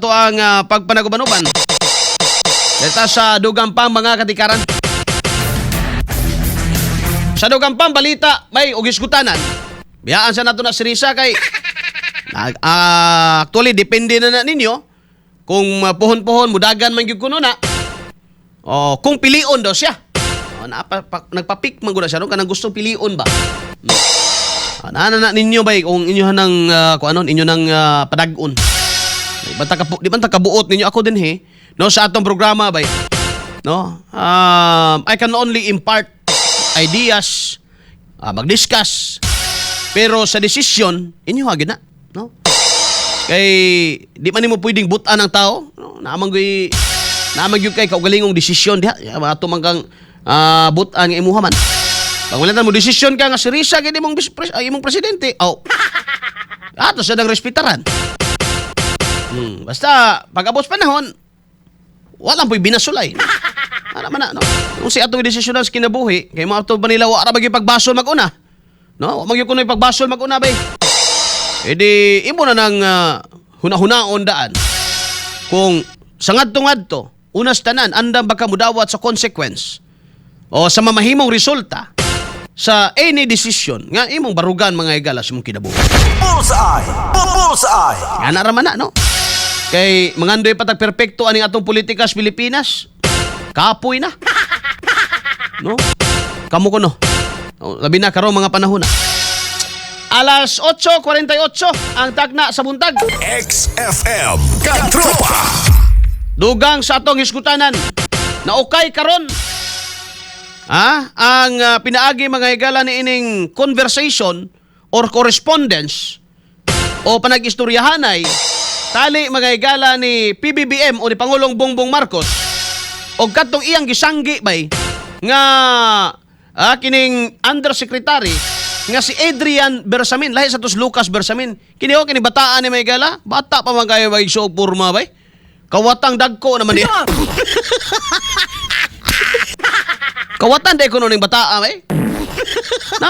ato ang pagpanaguban-uban. Dito sa dugang pang mga katikaran. Sa dugang pang balita, may ugisgutanan. Biyaan sa nato na si Risa kay actually depende na na ninyo kung puhon-puhon mudagan man gyud kuno na. Oh, kung pilion daw siya. Oh, nagpa-pick man gud na siya no kanang gusto pilion ba. Ah, na na ninyo bay kung inyo nang kung ano inyo nang padag-on. Di ba ta kabuot ninyo ako din he no sa atong programa bay. No? I can only impart ideas, mag-discuss. Pero sa desisyon, inyo gyud na, no? Kay di man nimo pwedeng butan ang tao, no? Naamang gyud kay kaugalingong desisyon diha. Ya, ato man kang butan nga imuha man. Pag wala mo desisyon ka nga si Risa gyud imong imong presidente, aw. Ato sa nang respetaran. Basta pag abot panahon, wala po'y binasulay. Ano man na, no? Kung si atong desisyon sa kinabuhi, kay mo ato ba nila wa ra ba gyud pagbasol mag-una? No? Wa man gyud kunoy pagbasol mag-una bay. Edi imo na nang huna-hunaon daan kung sa ngadto-ngadto, unas tanan andam baka mudawat sa consequence o sa mamahimong resulta sa any decision nga imong barugan, mga higala, sa imong kinabuhi. Bullseye! Bullseye! Nga na raman na, no? Kay mangandoy patag perpekto aning atong politika sa Pilipinas. Kapoy na. No? Kamo ko no. Oh, labi na karon mga panahon na. Alas 8:48 ang tagna sa buntag. XFM Katropa! Dugang sa atong hisgutanan. Naukay karon. Ang pinaagi, mga higala, ni ining conversation or correspondence o panag-istoryahanay tali, mga higala, ni PBBM o ni Pangulong Bongbong Marcos o katong iyang gisanggi bay nga kining undersecretary nga si Adrian Bersamin, lahi sa tos Lucas Bersamin. Kini o kini bataan ni, mga higala, bata pa man kayo bay og porma bay, kawatang dagko naman niya. Kawatan day kuno ning bataa bay. No.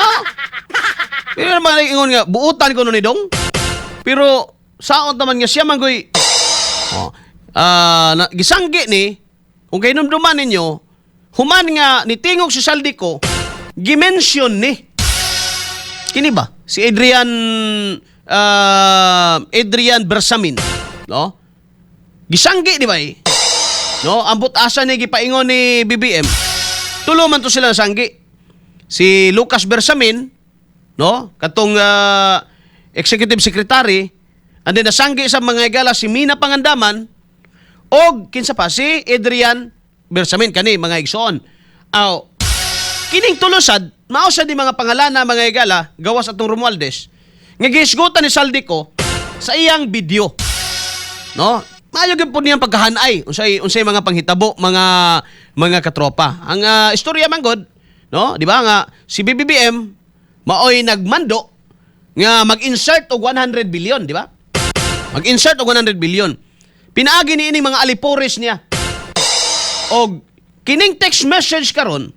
Pero naman ingon nga buutan kuno ni dong. Pero saon naman nga siya manggoy oh, na, gisanggi ni kung kay numduman ninyo human nga nitingog si Zaldy Co, gimension ni kini ba si Adrian Adrian Bersamin, no? Gisanggi di ba eh? No, ambot asa ni gipaingon ni BBM. Tulo man to sila sanggi. Si Lucas Bersamin, no? Katong executive secretary, and then nasanggi sa mga higala si Mina Pangandaman og kinsa pa, si Adrian Bersamin kani, mga igsoon. Aw, kining tulo sad, mao sad ni mga pangalana, mga higala, gawas atong Romualdez nga gihisgutan ni Zaldy Co sa iyang video. No? Maayo gyud po niyang pagkahanay unsay unsay mga panghitabo, mga katropa. Ang istorya man gud, no, di ba nga si BBM maoy nagmando nga mag-insert og 100 billion, di ba? Mag-insert og 100 billion. Pinaagi ni ining mga alipores niya. Og kining text message karon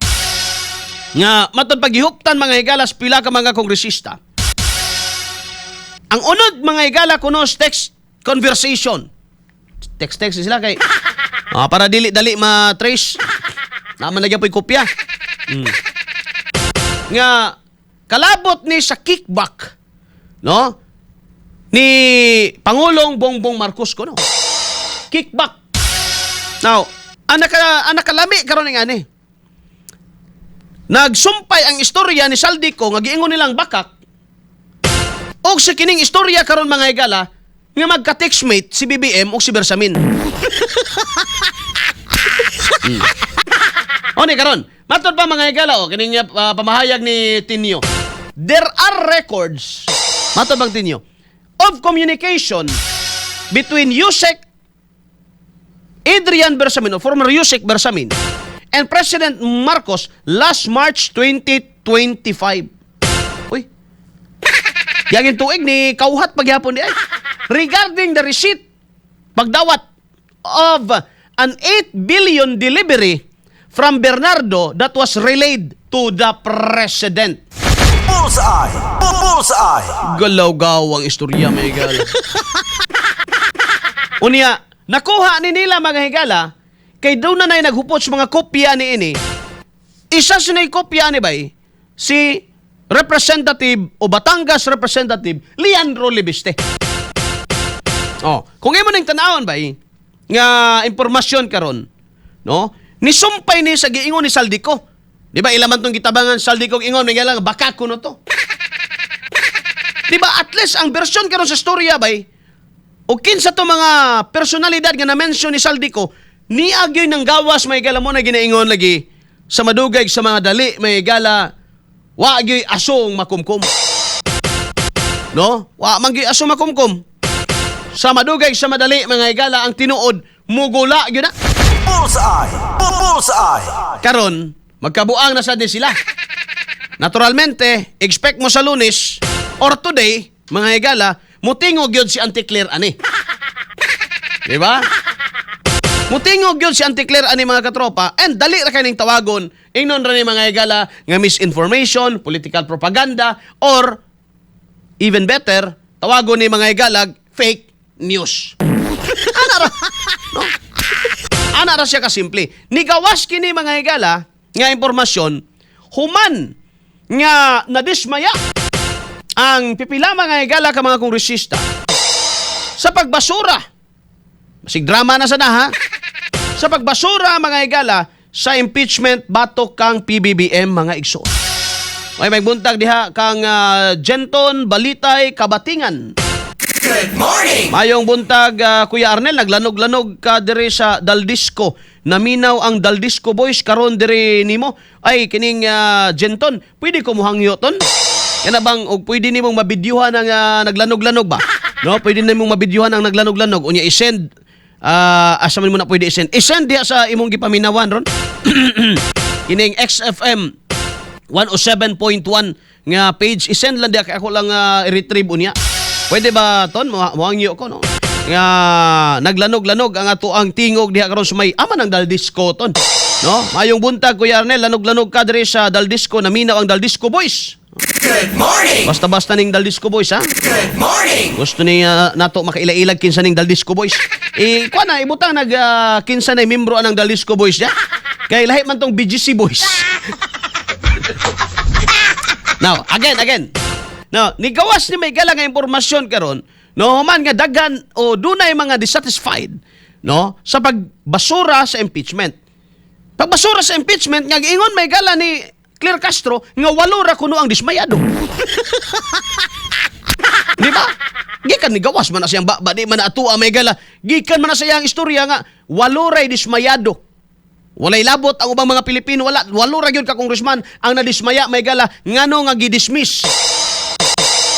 nga matod paghihuptan, mga higalas, pila ka mga kongresista. Ang unod, mga higala, kuno text conversation. Text text sila kay para dili dali ma-trace. Naman lagyan po'y kopya. Nga kalabot ni sa kickback, no? Ni Pangulong Bongbong Marcos kuno. Kickback. Now, ang nakalami karon nga ani. Nagsumpay ang istorya ni Zaldy Co nga giingon nilang bakak og sa kining istorya karon, mga higala, nga magka-textmate si BBM ug si Bersamin. O ni karon, matod pa, mga higala, o kining pamahayag ni Tinio. There are records, matod bang Tinio, of communication between Usec Adrian Bersamin o former Usec Bersamin and President Marcos last March 2025. Uy. Yagin tuig ni kauhat pagyapon di ay. Regarding the receipt, pagdawat of an 8 billion delivery from Bernardo that was relayed to the president. Bullseye! Bullseye! Galaw-gaw ang istorya, may gal. Unya, Nakuha ni nila, mga higala, kay doon na na'y naghupot sa mga kopya ni ini. Isa sa na'y kopya ni bay, si Representative o Batangas Representative Leandro Leviste. Oh, kung imo ning tan-awon bay nga impormasyon karon, no? Nisumpay ni sa giingon ni Zaldy Co. Di ba ilaman tong gitabangan Zaldy Co, ingon nga lang baka kuno to. Di ba at least ang bersyon karon sa storya bay o kinsa to mga personalidad nga na-mention ni Zaldy Co, niagyoy ng gawas, may gala mo na ginaingon lagi sa madugay sa mga dali, may gala, wa gyoy asong makumkum. No? Wa man gyoy asong makumkum. Sa madugay sa madali, mga higala, ang tinuod mugula gyud na. Bullseye! Bullseye! Karon, magkabuang na sad ni sila. Naturalmente, expect mo sa Lunes or today, mga higala, mutingog yun si Auntie Claire ani. Di ba? Mutingog yun si Auntie Claire ani, mga katropa, and dali ra kay ning tawagon. Ingnon ra ni, mga higala, nga misinformation, political propaganda or even better, tawagon ni, mga higalag, fake news. Ana ra. No? Ana ra siya kasimple. Nigawas kini, mga higala, nga impormasyon human nga nadismaya ang pipila, mga higala, ka mga kongresista sa pagbasura. Masig drama na sana ha. Sa pagbasura, mga higala, sa impeachment batok kang PBBM, mga igsoon. May buntag diha kang Genton Balitay Kabatingan. Good morning! Mayong buntag, Kuya Arnel, naglanog-lanog ka diri sa Daldisco. Naminaw ang Daldisco Boys karon diri nimo. Ay kining Genton, pwede ko muhangyo ton? Kana bang og pwede nimong mabidyuhan ang naglanog-lanog ba? No, pwede nimong mabidyuhan ang naglanog-lanog unya i-send, asa man mo na pwede i-send? I-send diha sa imong gipaminawan ron. Kining XFM 107.1 nga page, i-send lang diha kay ako lang i-retrieve unya. Pwede ba ton mo moangyo ko, no? Nga naglanog-lanog ang ato ang tingog diha karon sa may ama ng Daldisco ton. No? Mayong buntag, Kuya Arnel, lanog-lanog ka diri sa Daldisco, naminaw ang Daldisco Boys. Good morning! Basta-basta ning Daldisco Boys ha. Good morning! Gusto niya nato makaila'ilag kinsa ning Daldisco Boys. Eh, kuha na, ibutang nag kinsa na membro anang Daldisco Boys niya. Kay lahi man tong BGC Boys. Now, again, again. Now, nigawas ni may gala nga impormasyon karon, no, human nga daghan o dunay mga dissatisfied, no, sa pagbasura sa impeachment. Pagbasura sa impeachment nga giingon, may gala, ni Claire Castro nga walo ra kuno ang dismayado. Di ba? Gikan ni gawas man na siyang ba, di man na atua, may gala. Gikan man na siyang istorya nga walo ray dismayado. Walay labot ang ubang mga Pilipino, wala, walo ra gyud ka congressman ang nadismaya, may gala, ngano nga gidismiss.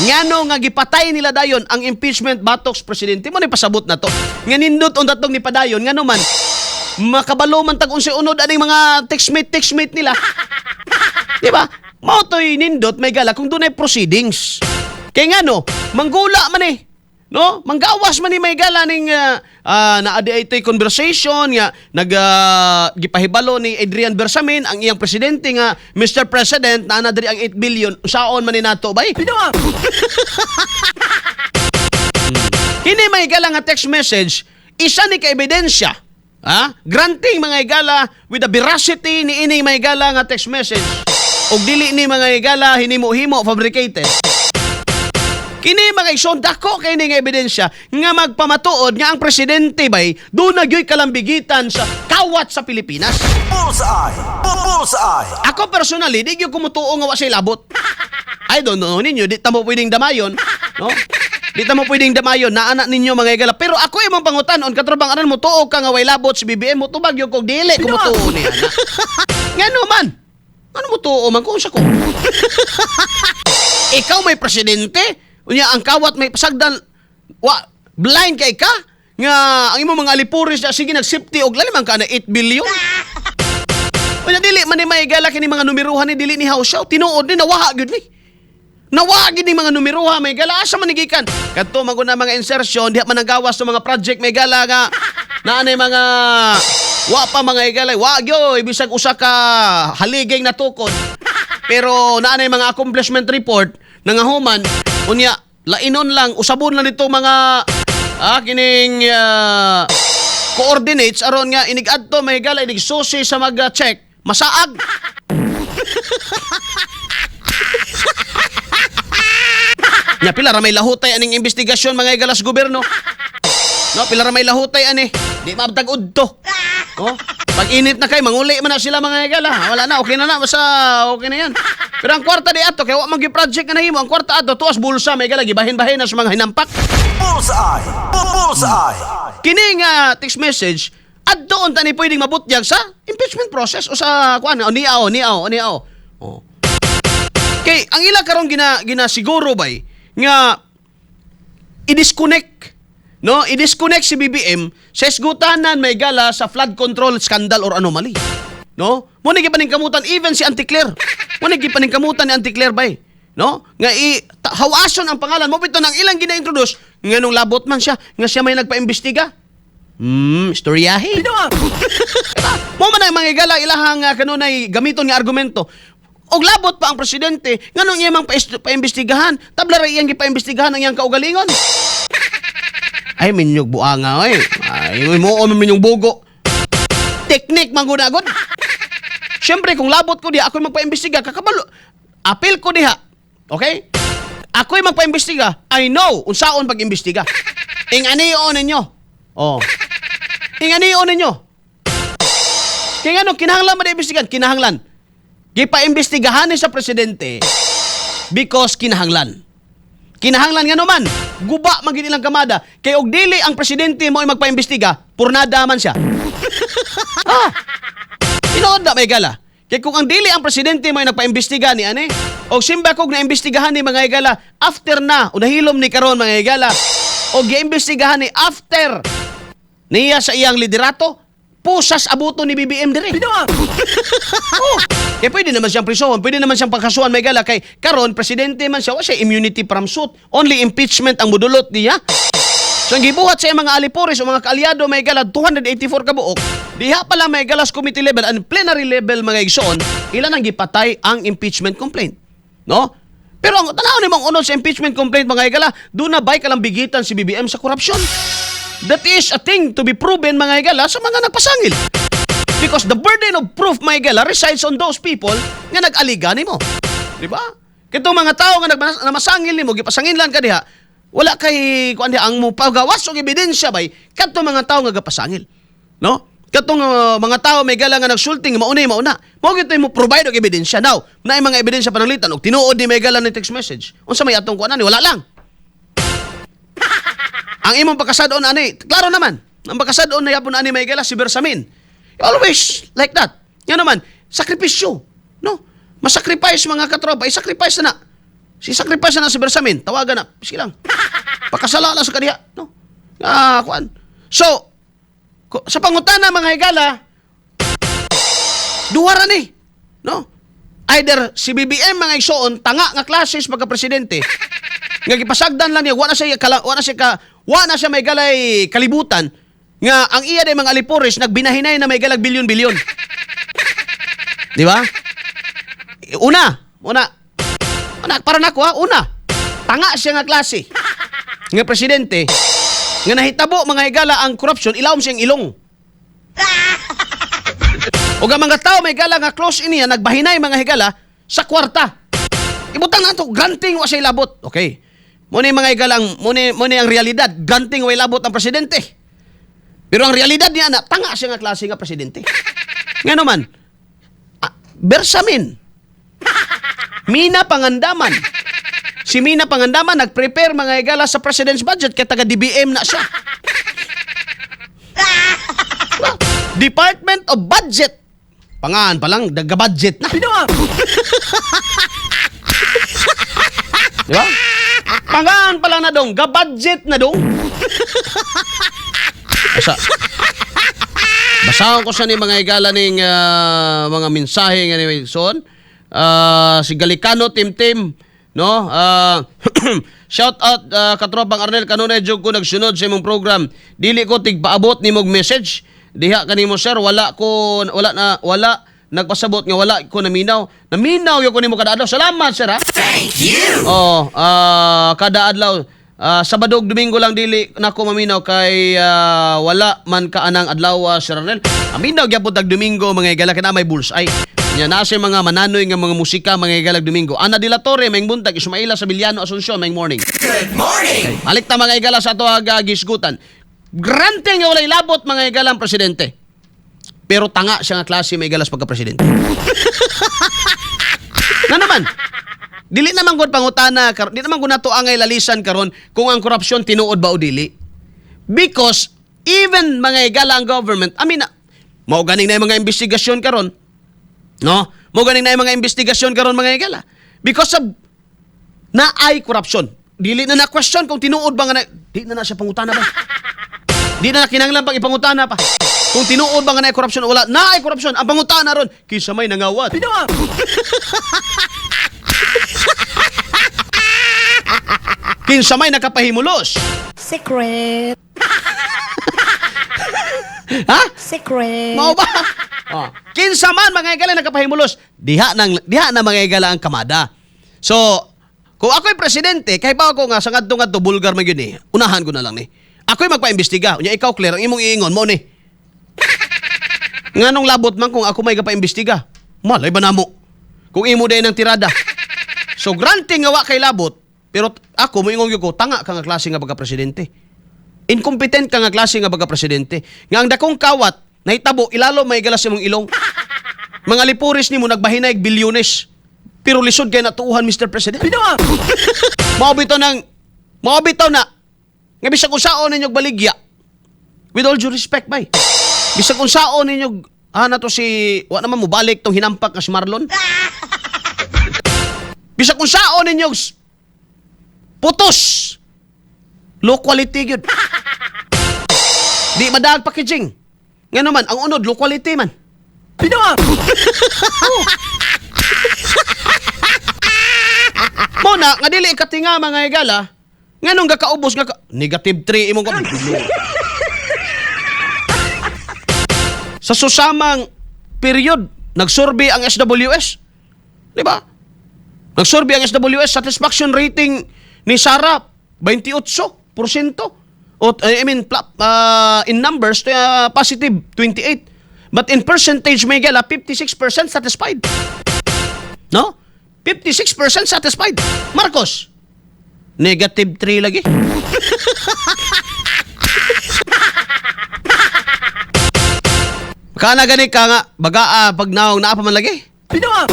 Ngano nga gipatay nila dayon ang impeachment batok sa presidente mo ni pasabot na to. Nga nindot ang datong ni padayon, ngano man makabalo man tag unsay unod aning mga textmate textmate nila. Di ba? Mao to'y nindot, may gala, kung dunay proceedings. Kay ngano, manggula man eh. No? Manggawas man ni, may gala, ning naa di ito'y conversation nga nag gipahibalo ni Adrian Bersamin ang iyang presidente nga, "Mr. President, naa na diri ang 8 billion, saon man ni nato bay?" Kini, may gala, nga text message, isa ni ka ebidensya. Ha? Granting, mga higala, with the veracity ni ini, may gala, nga text message. Og dili ni, mga higala, hinimo-himo, fabricated. Kini, mga igsoon, dako kay ni nga ebidensya nga magpamatuod nga ang presidente bay doon na gyoy kalambigitan sa kawat sa Pilipinas. Bullseye! Bullseye! Ako personally, di gyud ko mutuo nga wa siya labot. I don't know ninyo, di ta mo pwedeng damayon, no? Di ta mo pwedeng damayon, naana ninyo, mga higala. Pero ako imong pangutan-on, katropang anan, mo tuo ka nga way labot si BBM? Mo tubag gyud kog dili ko mutuo niya. Ngano man? Ano mo tuo man kung sa ko? Ikaw may presidente, unya ang kawat may pasagdan, wa blind kay ka nga ang imong mga alipuris na sige nag-safety og lalim ang ka na 8 billion. Unya dili man ni may gala kini mga numeruhan ni dili ni house show, tinuod ni nawaha gyud ni. Nawaha gyud ni mga numeruha, may gala, asa man ni gikan? Kadto man gud na mga insertion diha man ang gawas sa mga project, may gala, nga naanay mga wa pa, mga higala, wa gyoy bisag usa ka haliging natukod. Pero naanay mga accomplishment report na nga human unya lainon lang, usabon lang dito mga kining Coordinates aron nga inig adto, mga higala, inig susi sa mag-check, masaag. Nya pila ra may lahutay aning investigasyon, mga higala, sa gobyerno. No, pila ra may lahutay ani. Di maabtag udto. Oh, pag init na kay manguli man na sila, mga higala. Wala na, okay na na, basta okay na yan. Pero ang kwarta di ato kay wa man gyud project nga nahimo, ang kwarta ato tuas bulsa, mga higala, gibahin-bahin na sa mga hinampak. Bullseye! Bullseye! Kini nga text message adto unta ni pwedeng mabutyag sa impeachment process o sa kuan o niao niao niao. Oh. Kay ang ila karon gina ginasiguro bay nga i-disconnect, no, i-disconnect si BBM sa isgutanan may gala sa flood control scandal or anomaly, no? Mo ni gipaningkamutan even si Auntie Claire, mo ni gipaningkamutan ni Auntie Claire bay, no, nga i hawason ang pangalan mo bito nang ilang gina-introduce nga nung labot man siya nga siya may nagpaimbestiga. Istoryahe. Mo man ang mga igala ilahang kanunay gamiton nga argumento. Og labot pa ang presidente, nganong iya mang paimbestigahan? Tabla ra iyang gipaimbestigahan ang iyang kaugalingon. Ay, minyog buanga oy. Ay, mo o minyog bugo. Teknik man gud agad. Siyempre, kung labot ko diha, ako'y magpaimbestiga, kakabalo. Apil ko diha. Okay? Ako'y magpaimbestiga. I know unsaon pag-imbestiga. Inganion ninyo. Oh. Inganion ninyo. Kaya nga no, kinahanglan man imbestigahan? Kinahanglan. Gipaimbestigahan ni sa presidente because kinahanglan. Kinahanglan nga naman, guba man gid ilang kamada. Kay og dili ang presidente mo ay magpaimbestiga, purnada man siya. Ah. Tinuod na may gala. Kay kung ang dili ang presidente mo ay nagpaimbestiga ni ani, og simba kog naimbestigahan ni, mga higala, after na, o nahilom ni karon, mga higala, og giimbestigahan ni after niya sa iyang liderato, pusas abuto ni BBM dire. Oh. Kaya pwede naman siyang prisohan, pwede naman siyang pagkasuhan, may gala, kay karon presidente man siya, wa siya immunity from suit. Only impeachment ang mudulot niya. So ang gibuhat sa iyang mga alipores o mga kaalyado, may gala, 284 ka buok. Diha pala may gala sa committee level and plenary level, mga igsoon, ilan ang gipatay ang impeachment complaint. No? Pero ang tanaw ni mong unod sa impeachment complaint, mga higala, doon na ba'y kalambigitan si BBM sa korupsyon? That is a thing to be proven, mga higala, sa mga nagpasangil. Because the burden of proof, mga higala, resides on those people nga nag-aliga nimo. Di ba? Kitong mga tao nga namasangil nimo, gipasanginlan ka diha, wala kay kuan diha ang mo pagawas og ebidensya bay kadtong mga tao nga gapasangil. No? Katong mga tao may gala nga nagsulting mauna mauna. Mao gid mo provide og ebidensya. Now, naay mga ebidensya pananglitan og tinuod ni may gala ni text message. Unsa may atong kuan ani? Wala lang. Ang imong pagkasad-on ani, klaro naman. Ang pagkasad-on na yapon ani may gala si Bersamin. Always like that. Nga naman, sakripisyo. No? Masacrifice, mga katropa, i-sacrifice na na. Si sacrifice na na si Bersamin, tawagan na, sige lang. Pakasala lang sa kaniya, no? Nga kuan. So, sa pangutana, mga higala, duha ra ni, no? Either si BBM, mga igsoon, tanga nga klases pagka presidente nga gipasagdan lang niya, wa na siya may galay kalibutan nga ang iya day mga alipores nagbinahinay na may galag bilyon-bilyon. Di ba? Una, una. Una, para nako ha, una. Tanga siya nga klase nga presidente nga nahitabo, mga higala, ang corruption, ilawom siyang ilong. O ang mga tao may gala nga close iniya nagbahinay, mga higala, sa kwarta. Ibutang na to, granting wa siya labot. Okay. Mo ni mga higala, mo ni ang realidad, granting wa labot ang presidente. Pero ang realidad niya na tanga siya nga klase nga presidente. Nga naman, Bersamin. Mina Pangandaman. Si Mina Pangandaman nag-prepare, mga higala, sa president's budget kay taga DBM na siya. Department of Budget. Pangan pa lang, daga-budget na. Di ba? Pangan pa lang na dong, ga-budget na dong. Asa. Basahon ko sa ni mga higala ning mga mensahe nga ni Son. Si Galicano Tim Tim, no? Shout out katropang Arnel, kanunay jud ko nagsunod sa imong program. Dili ko tigpaabot nimog message. Diha kanimo sir, wala ko wala na wala nagpasabot nga wala ko naminaw. Naminaw yo ko nimo kada adlaw. Salamat, sir, ha. Thank you. Oh, kada adlaw. Sabado ug Domingo lang dili nako maminaw kay wala man ka anang adlaw, Sir Arnel. Aminaw gyapon tag Domingo, mga higala, kana may bullseye. Nya na siya mga mananoy nga mga musika, mga higala, Domingo. Ana de la Torre, maayong buntag. Ismaila Sabiliano Asuncion, maayong morning. Good morning! Balik ta, mga higala, sa ato gisgutan. Granting nga walay labot, mga higala, ang presidente. Pero tanga siya nga klase, mga higala, sa pagka-presidente. Nga naman, dili naman gud pangutana karon, di naman gud nato angay lalisan karon kung ang korupsyon tinuod ba o dili. Because even, mga higala, ang government, I mean, mao ganing na yung mga investigasyon karon. No? Mao ganing na yung mga investigasyon karon, mga higala. Because of naay korupsyon. Dili na na question kung tinuod ba nga na, di na na siya pangutana ba. Di na na kinahanglan pang ipangutana pa. Kung tinuod ba nga naay korupsyon o wala, naay korupsyon. Ang pangutana ron, kinsa may nangawat? Bitaw! Kinsa may nakapahimulos? Secret. Ha? Secret. Mao ba? Oh. Kinsa man, mga higala, nakapahimulos, diha na, mga higala, ang kamada. So, kung ako'y presidente, kay pa ako nga sa ngadto ngadto bulgar man gyud ni, unahan ko na lang ni. Ako'y magpa-imbestiga. Unya ikaw, Claire, ang imong iingon mo ni. Nganong labot man kung ako may gapa-imbestiga? Malay ba namo? Kung imo day ng tirada. So granting nga wa kay labot, pero ako moingon gyud ko, tanga ka nga klase nga pagka-presidente. Incompetent ka nga klase nga pagka-presidente. Nga ang dakong kawat nahitabo ilalo may galas imong ilong. Mga lipuris nimo nagbahinay bilyones. Pero lisod kay natuuhan, Mr. President. Bitaw! Mao bitaw nang mao bitaw na nga bisag unsaon ninyo baligya. With all due respect, bay. Bisag unsaon ninyo na to si wa naman mobalik tong hinampak nga si Marlon. Bisag unsaon ninyo putos. Low quality gyud. Di madaag packaging. Nga naman, ang unod low quality man. Bitaw! Mo na nga dili katinga, mga higala. Nganong gakaubos nga negative 3 imong ka. Sa susamang period nagsurvey ang SWS. Di ba? Nagsurvey ang SWS, satisfaction rating ni Sara 28%. O I mean in numbers positive 28. But in percentage, may gala, 56% satisfied. No? 56% satisfied. Marcos, negative 3 lagi. Kana gani ka nga, baga pag naong naa pa man lagi. Bitaw!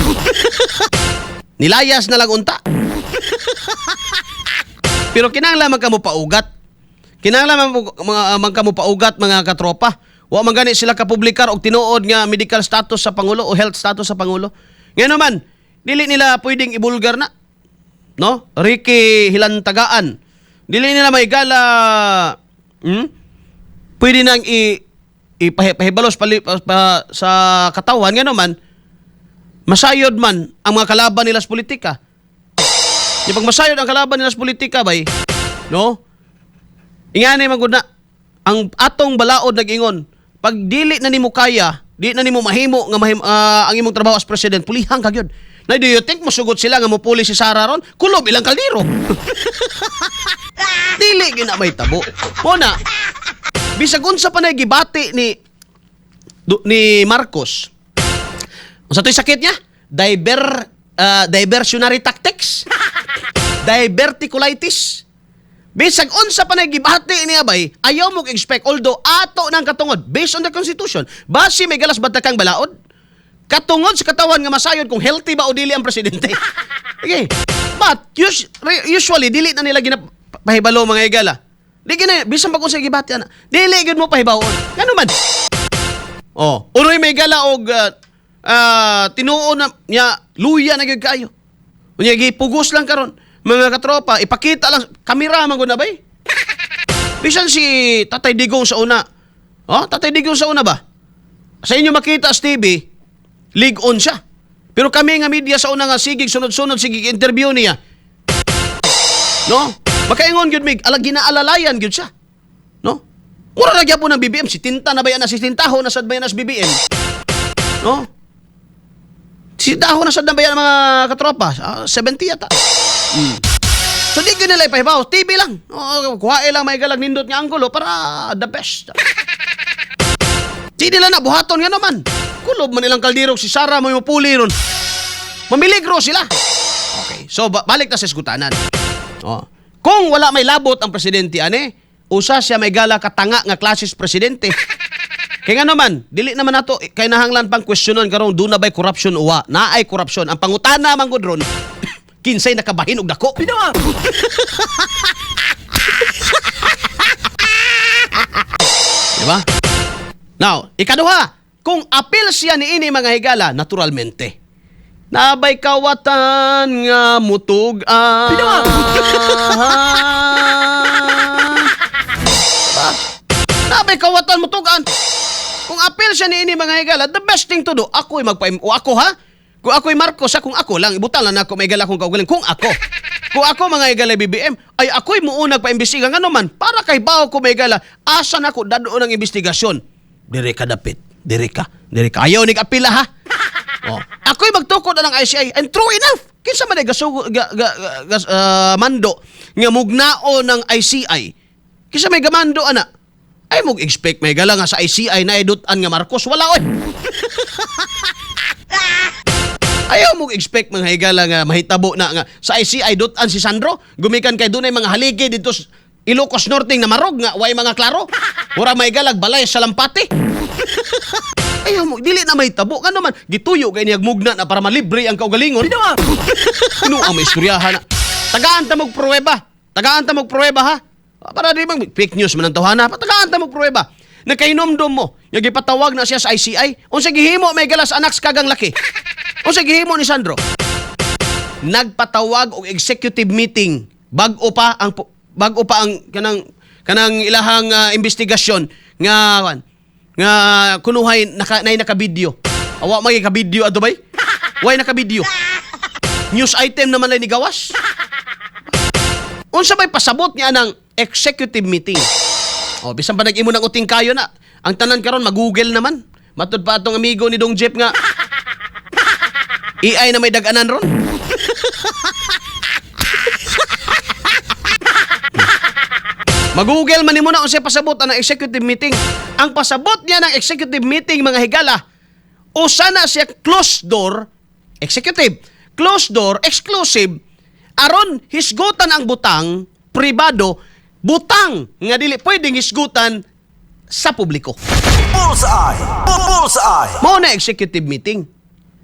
Nilayas na lang unta. Pero kinahanglan man kamo paugat. Kinahanglan man, mga, man kamo paugat, mga katropa. Wa man gani sila kapublikar og tinuod nga medical status sa pangulo o health status sa pangulo. Ngayon naman, dili nila pwedeng ibulgar na. No? Ricky Hilantagaan. Dili nila may gala Pwede nang i ipahibalos pa, sa katawan nga naman masayod man ang mga kalaban nila sa politika. Di pag masayod ang kalaban nila sa politika bay, no? Ingani man gud na ang atong balaod nag-ingon, pag dili na nimo kaya, di na nimo mahimo nga ang imong trabaho as president, pulihan ka gyud. Na do you think mosugot sila nga mopuli si Sara ron? Kulob ilang kaldero. Dili gyud na may tabo. Mo na bisag unsa pa na gibati ni Marcos. Unsa to'y sakit niya? Diversionary tactics. Diverticulitis. Bisag unsa pa na gibati niya bay, ayaw mo expect although ato nang katungod based on the Constitution. Basi may galas batakang balaod. Katungod sa katawan nga masayod kung healthy ba o dili ang presidente. Okay. But usually dili na nila ginapahibalo, mga higala. Di gina bisan pag unsa gibati ana. Dili gyud mo pahibawon. Ngano man? Oh, unoy may gala og tinuon na niya luya na gyud kayo. Unya gipugos lang karon. Mga katropa, ipakita lang kamera man gud na bay. Bisan si Tatay Digong sa una. Oh, Tatay Digong sa una ba? Sa inyo makita sa TV, league on siya. Pero kami nga media sa una nga sigig sunod-sunod sigig interview niya. No? Makaingon gyud mig, ala ginaalalayan gyud siya. No? Mura ra gyapon ng BBM si Tinta na ba yan na si Tintaho na sad ba yan as BBM? No? Si Taho na sad na ba yan, mga katropa? 70 yata. So di gyud nila ipahibaw, TV lang. Oh, kuhae lang may galag nindot nga anggulo para the best. Di nila na buhaton nga naman. Kulob man ilang kaldero si Sara mo puli ron. Mamiligro sila. Okay. So balik ta sa isgutanan. Oh. Kung wala may labot ang presidente ane, usa siya may gala katanga nga klases presidente. Kaya nga naman, dili naman nato kay nahanglan pang kwestiyonon karon duna bay corruption uwa. Naay corruption. Ang pangutana man gud ron, kinsay nakabahin og dako. Binuang! Di ba? Now, ikaduha, kung apil siya niini, mga higala, naturalmente. Nabay kawatan nga mutug-an. Diba? Nabay kawatan mutug-an. Kung apil siya niini, mga higala, the best thing to do, ako'y magpa o ako ha? Kung ako'y Marcos, ha? Kung ako lang, ibutan lang ako, may higala kong kaugaling. Kung ako, kung ako, mga higala, BBM, ay ako'y muunag pa imbestiga. Nga naman, para kay bao ko may higala, asa na ko dadoon ang investigasyon? Dire ka dapit. Dire ka. Dire ka. Ayaw ni apila ha. Oh. Ako'y magtukod na ng ICI and true enough, kinsa man ay gasugo, ga, ga, ga, mando nga mugnao ng ICI. Kinsa may gamando ana? Ay mog expect may gala nga sa ICI na idutan nga Marcos, wala oy. Ayaw mo expect, mga higala, nga mahitabo na nga sa ICI dutan si Sandro gumikan kay dunay mga haligi dito sa Ilocos Norte nga marog nga way mga klaro. Ura may galag balay sa lampati. Ayaw mo, dili na mahitabo ngano man gituyo kay niyag mugna na para malibre ang kaugalingon. Binuang! Ino ang may istoryahan na. Tagaan ta mo pruweba. Tagaan ta mo pruweba ha. Para di bang fake news man ang tawhana. Tagaan ta mo pruweba. Nakainomdom mo, nga gipatawag na siya sa ICI. Unsa gihimo may galas anak sa kagang laki? Unsa gihimo ni Sandro? Nagpatawag og executive meeting bag-o pa ang kanang kanang ilahang investigasyon nga kwan, nga kunuhay naka nay naka-video. Awa may ka-video adto bay? Way naka-video. News item naman lang ni gawas. Unsa may pasabot niya ng executive meeting? O, bisan pa nag-imo ng uting kayo na. Ang tanan karon mag-Google naman. Matud pa atong amigo ni Dong Jeff nga AI na may dag-anan ron. Mag-Google man nimo na unsay pasabot ang executive meeting. Ang pasabot niya ng executive meeting, mga higala, usa na siya closed door executive, closed door exclusive aron hisgutan ang butang pribado, butang nga dili pwedeng hisgutan sa publiko. Bullseye! Bullseye! Mao na executive meeting.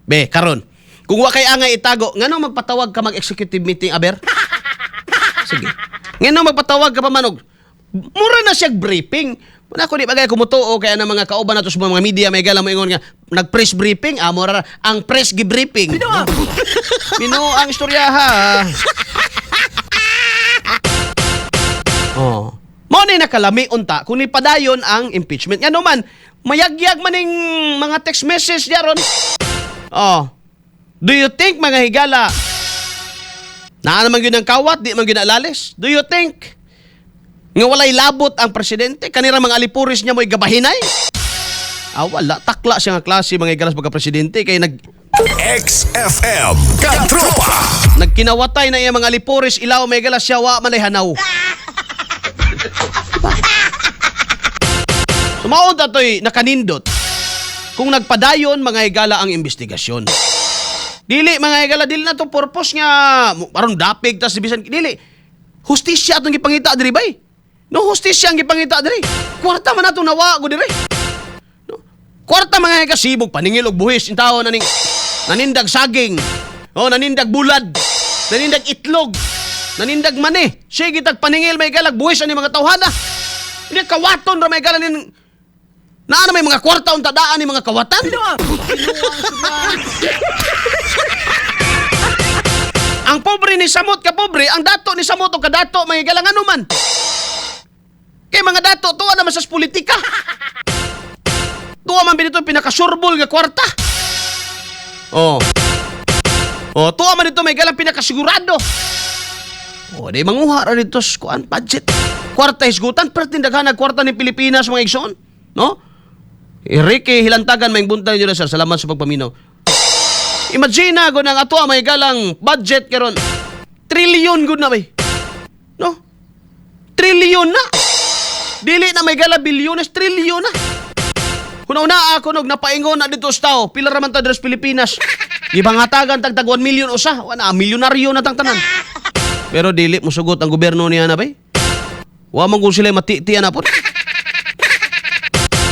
Be, karon. Kung wa kay angay itago, ngano magpatawag ka mag-executive meeting, aber? Sige. Ngano magpatawag ka pa manog? Mura na siya briefing. Wala ko di bagay kumutuo kaya ng mga kauban nato sa mga media may gala mo ingon nga nag-press briefing, ah, mura ang press gi-briefing. Binuang! Mino ang istorya ha. Oh. Mao ni nakalami unta kung ipadayon ang impeachment. Ngano man mayagyag maning mga text message diya ron. Oh. Do you think, mga higala, naa naman gyud ang kawat, di man gyud alalis? Do you think nga walay labot ang presidente kanira mga alipuris niya mo'y gabahinay? Ah, wala. Takla siya nga klase, mga higala, sa pagka-presidente kay XFM Katropa. nagkinawatay na iya mga alipores ilaw may gala siya wa man ay hanaw. Sumaod atoy nakanindot kung nagpadayon, mga higala, ang investigasyon. Dili, mga higala, dili na to purpose nga aron dapig tas bisan dili. Hustisya atong gipangita diri bay. No, hustisya ang gipangita diri. Kwarta man atong nawa go diri. No? Kwarta, mga higala, sibog paningil og buhis in tao naning nanindag saging. Oh, nanindag bulad. Nanindag itlog. Nanindag mani. Sige tag paningil may galag buhis ani mga tawhana. Hindi kawaton ra may gala nin naa na may mga kwarta unta daan ni mga kawatan. Binuang! Ang pobre ni samot ka pobre, ang dato ni samot og kadato may galang ano man. Kay mga dato tuwa naman sa politika. Tuwa man binito pinakasurbol nga kwarta. Oh. Oh, tuwa man dito may galang pinakasigurado. Oh, di manguha ra dito sa kuan budget. Kwarta hisgutan, pero tindaghan kwarta ni Pilipinas, mga igsoon, no? Enrique Hilantagan, may buntag niyo na, sir. Salamat sa pagpaminaw. Imagine na gud ang ato may galang budget karon. Trilyon gud na bay. No? Trilyon na. Dili na may gala bilyones, trilyon na. Kuna-una ako nog napaingon na dito sa tao, pila ra man ta diri sa Pilipinas. Gipangatagan tagtag 1 million usa, wala milyonaryo na tang tanan. Pero dili mosugot ang gobyerno niya na bay. Wa man kung sila matitian na po.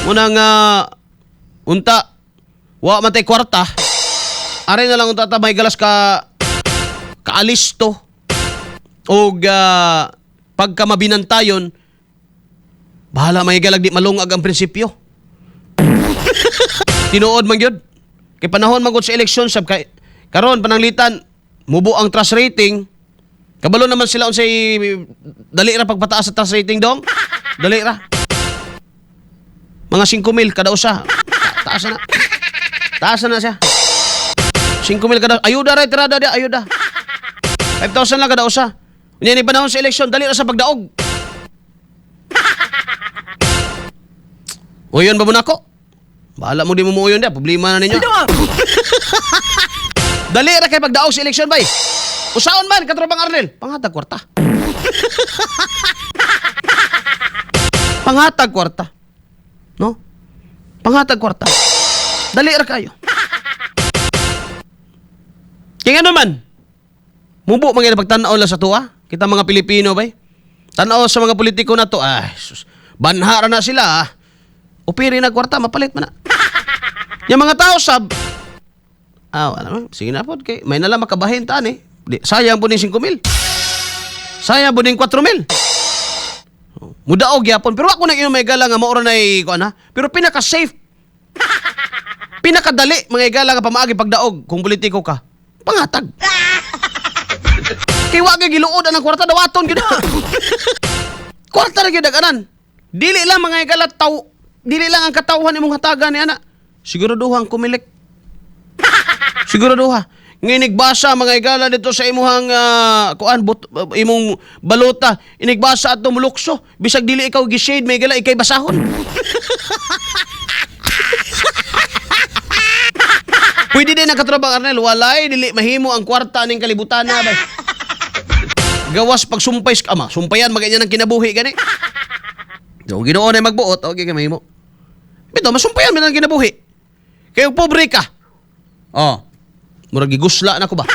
Muna nga unta wa man tay kwarta. Are na lang unta ta may galas ka kaalisto og pagka mabinantayon, bahala may galag di malungag ang prinsipyo. Tinuod man gyud. Kay panahon man gud sa eleksyon sab kay karon pananglitan mubo ang trust rating. Kabalo naman sila unsay dali ra pagpataas sa trust rating dong. Dali ra. Mga 5,000 kada usa. Taas na. Taas na siya. 5,000 kada ayuda ra tirada di ayuda. 5,000 lang kada usa. Unya ni panahon sa eleksyon dali ra sa pagdaog. Uyon ba mo nako? Bahala mo di mo muuyon dia, problema na ninyo. Dali ra kay pagdaog sa eleksyon bay. Usaon man katropang Arnel, pangatag kwarta. Pangatag kwarta. No? Pangatag kwarta. Dali ra kayo. Kaya nga naman, mubo mga pagtanaw lang sa tuwa. Kita mga Pilipino bay. Tanaw sa mga politiko na to, ay, sus, banhara na sila ah. Upiri na kwarta, mapalit man na. Yung mga tao sab, ah, ano, sige na po, kay, may nala makabahin taan eh. Di, sayang po ning 5,000. Sayang po ning 4,000. Mudaog yapon. Pero ako nang inom may gala nga maura na kuan ha. Pero pinaka-safe, pinakadali mga igala nga pamaagi pagdaog kung politiko ka. Pangatag. Kay wa gyud giluod ang kwarta dawaton gyud. Kwarta ra gyud anan. Dili lang mga igala taw, dili lang ang katawhan imong hatagan ni ana. Siguraduhan kumilik. Siguraduha. Nginigbasa mga igala dito sa imuhang kuan but, imong balota, inigbasa ato mulukso bisag dili ikaw gi-shade may igala ikay basahon. Pwede din ang katrobang Arnel, walay dili mahimo ang kwarta ning kalibutan na bay. Gawas pagsumpay sa ama, sumpayan maganya ng kinabuhi gani. So, Ginoo na magbuot, okay kay mahimo. Bito masumpayan man ang kinabuhi. Kay og pobre ka. Oh. Murag gigusla na ko ba?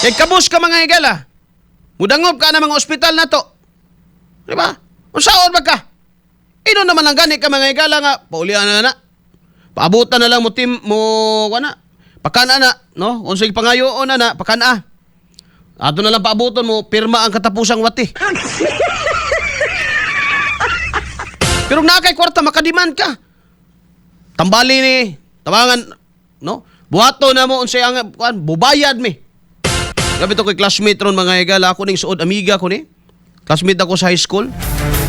Kay kabus ka mga higala. Mudangop ka na mga ospital na to. Di ba? Unsaon ba ka? Ino naman ang gani ka mga higala nga paulian na na. Paabutan na lang mo tim mo wala. Pakana na, no? Unsay pangayoon na na, pakana. Ato na lang paabuton mo, pirma ang katapusang wati. Pero naa kay kwarta makademand ka. Tambali ni, tabangan, no? Buhato na mo unsay ang kuan, bubayad mi. Grabe to kay classmate ron mga higala ako ning suod amiga ko ni. Classmate ako sa high school.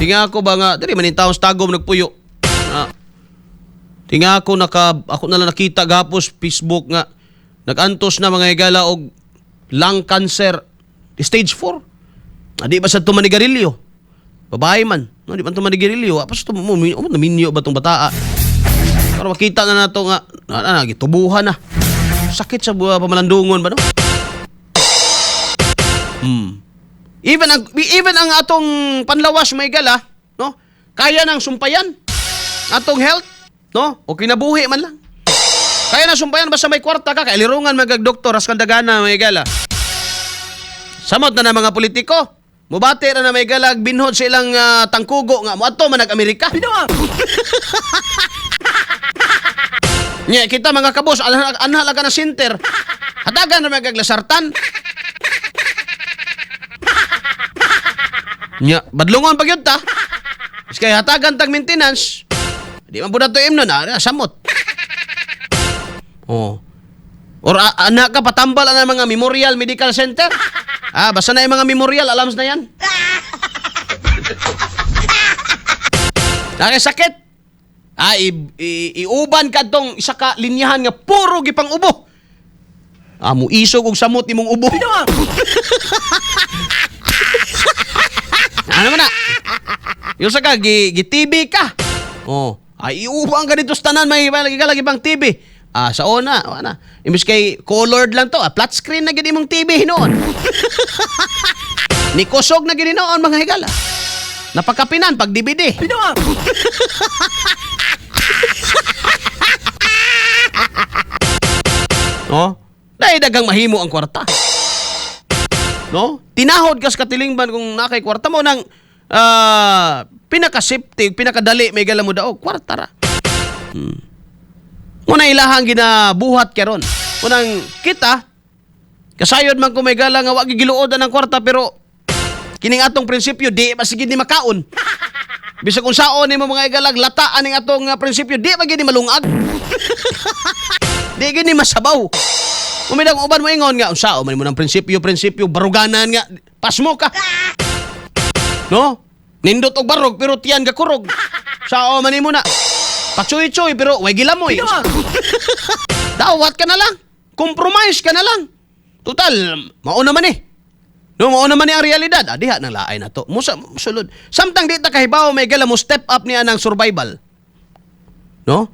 Tinga ako ba nga diri man taon sa Tagum nagpuyo. Na, tinga ako naka ako na lang nakita gapos Facebook nga nagantos na mga higala og lung cancer stage 4. Adi ba sa tumanigarilyo? Babae man. No, di man tumanigarilyo. Apas to mo naminyo ba tong bataa? Pero makita na nato nga na, na, na gitubuhan na. Sakit sa buha pamalandungon ba no? Hmm. Even ang atong panlawas may gala, no? Kaya nang sumpayan. Atong health, no? O kinabuhi man lang. Kaya na sumpayan basta may kwarta ka, kay lirungan magag doktor as kandagana may gala. Samot na na mga politiko. Mubati ra na may galag binhod sa ilang tangkugo nga moadto man nag-Amerika. Nya kita mga kabos anha anha ka na center. Hatagan ra magaglasartan. Nya badlongon pag yun ta. Kay hatagan tag maintenance. Di man pud nato imnon na samot. Oh. Or anak ka patambal ang mga memorial medical center. Ah, basta na yung mga memorial, alams na yan. Nakasakit. Ah, iuban ka tong isa ka linyahan nga puro gipang ubo. Ah, mo isog og samot imong ubo. Ano man na? Yung sa ka, gi TV ka. Oh, ay iuban ka dito sa tanan, may lagi ka lagi pang TV. Ah, sa ona, wala. Imbis kay colored lang to, ah, flat screen na gid imong TV noon. Ni kusog na gininoon, mga higala. Napakapinan pag DVD. No? Dahil dagang mahimo ang kwarta. No? Tinahod kas katilingban kung nakay kwarta mo nang pinaka-safety, pinakadali may gala mo daog, kwarta ra. Muna ilahang ginabuhat karon. Unang kita kasayod man ko may gala nga wa gigiluodan ang kwarta, pero kining atong prinsipyo di ba sige ni makaon. Bisag unsaon nimo, mga igalag, lata aning atong prinsipyo, di ba gid ni malungag. Di gid ni masabaw. Umidag uban mo ingon nga unsaon man mo ng prinsipyo prinsipyo baruganan nga pasmo ka. No? Nindot og barog pero tiyan ga kurog. Sao man nimo na. Pachuy-chuy pero way gilamoy. Dawat ka na lang. Compromise ka na lang. Total, mao naman eh. No, mao naman ni ang realidad. Ah, diha nang laay na to. Musa sulod. Samtang di ta kahibaw, may gala mo step up niya ng survival. No?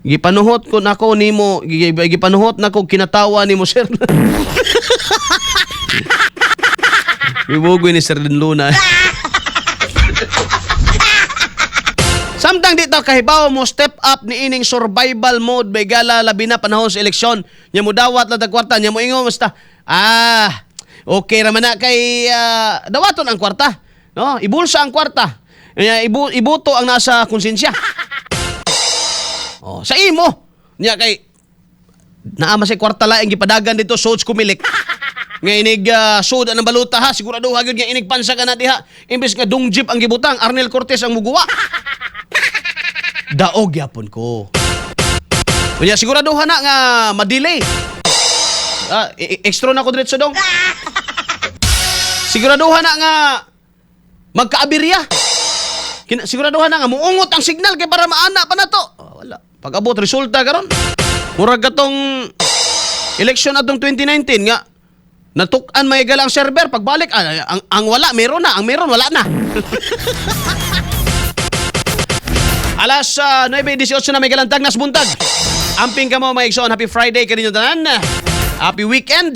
Gipanuhot ko nako nimo, gipanuhot nako kinatawa nimo, sir. Gibugoy ni Sir Luna. Samtang di ta kahibaw mo step up ni ining survival mode may gala, labi na panahon sa eleksyon. Nya mo dawat lang tag kwarta, nya mo ingon basta okay ra man na kay dawaton ang kwarta. No, ibulsa ang kwarta. Nya ibuto ang nasa konsensya. Oh, sa imo. Nya kay naa man say kwarta laing gipadagan dito Sods Kumilik. Nga inig sud ang baluta ha, sigurado ha gyud nga inig pansa ka na diha. Imbes nga dung jeep ang gibutang, Arnel Cortez ang muguwa. Daog yapon ko. Unya siguraduhan na nga ma-delay. Extra na ko diretso dong. Siguraduhan na nga magkaabirya. Siguraduhan na nga muungot ang signal kay para maana pa na to. Oh, wala. Pag-abot resulta karon. Murag katong election atong 2019 nga natuk-an may ang server, pagbalik ang wala meron na, ang meron wala na. Alas 9:18 na may galantag nas buntag. Amping ka mo, mga igsoon. Happy Friday kaninyo tanan. Happy weekend.